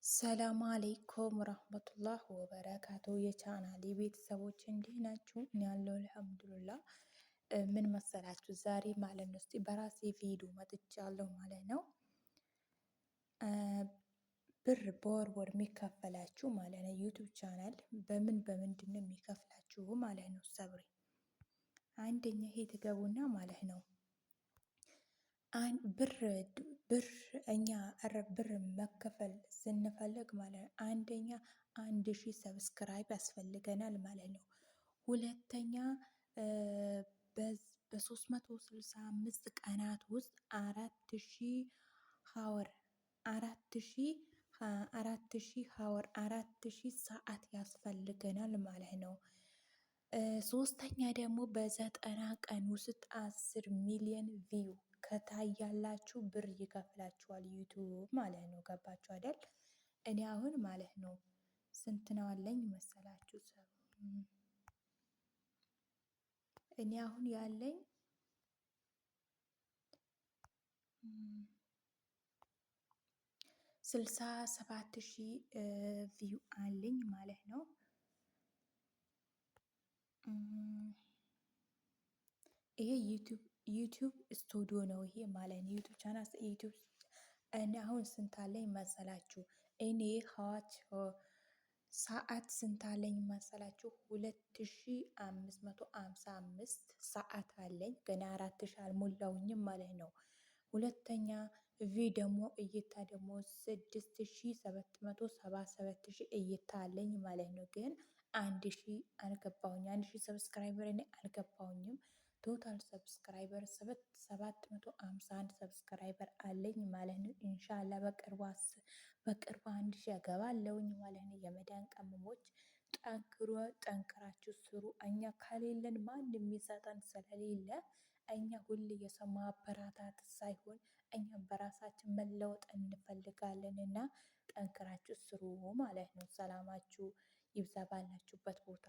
ሰላም አለይኩም ረህመቱላህ ወበረካቱ የቻናሌ ቤተሰቦች እንዲህ ናችሁ? እኔ ያለው አልሐምዱሊላህ። ምን መሰላችሁ ዛሬ ማለት ነው እስቲ በራሴ ቪዲዮ መጥቻለሁ ማለት ነው። ብር በወር ወር የሚከፈላችሁ ማለት ነው YouTube channel በምን በምንድን ነው የሚከፍላችሁ ማለት ነው። ሰብሪ አንደኛ ይሄ ትገቡና ማለት ነው ብር ብር እኛ ብር መከፈል ስንፈልግ ማለት ነው አንደኛ 1000 subscribe ያስፈልገናል ማለት ነው። ሁለተኛ በ365 ቀናት ውስጥ 4000 hour 4000 4000 hour 4000 ሰዓት ያስፈልገናል ማለት ነው። ሶስተኛ ደግሞ በ90 ቀን ውስጥ 10 ሚሊዮን view ከታያላችሁ ብር ይከፍላችኋል YouTube ማለት ነው። ገባችሁ አይደል? እኔ አሁን ማለት ነው ስንት ነው አለኝ መሰላችሁ? እኔ አሁን ያለኝ 67,000 view አለኝ ማለት ነው። ይሄ YouTube Studio ነው ይሄ ማለት ነው። YouTube channel YouTube እኔ አሁን ስንት አለኝ መሰላችሁ? እኔ watch ሰዓት ስንት አለኝ መሰላችሁ? 2555 ሰዓት አለኝ። ገና 4000 አልሞላውኝም ማለት ነው። ሁለተኛ view ደግሞ እይታ ደግሞ 6777 እይታ አለኝ ማለት ነው። ግን 1000 አልገባሁኝ፣ 1000 subscriber እኔ አልገባሁኝም። Total subscriber 751 subscriber አለኝ ማለት ነው። ኢንሻላ በቅርቡ 1000 እገባለሁኝ ማለት ነው። የመዳን ቅመሞች ጠንክሮ ጠንክራችሁ ስሩ። እኛ ከሌለን ማን የሚሰጠን ስለሌለ እኛ ሁሌ የሰው ማበረታት ሳይሆን እኛ በራሳችን መለወጥ እንፈልጋለን እና ጠንክራችሁ ስሩ ማለት ነው። ሰላማችሁ ይብዛ ባላችሁበት ቦታ።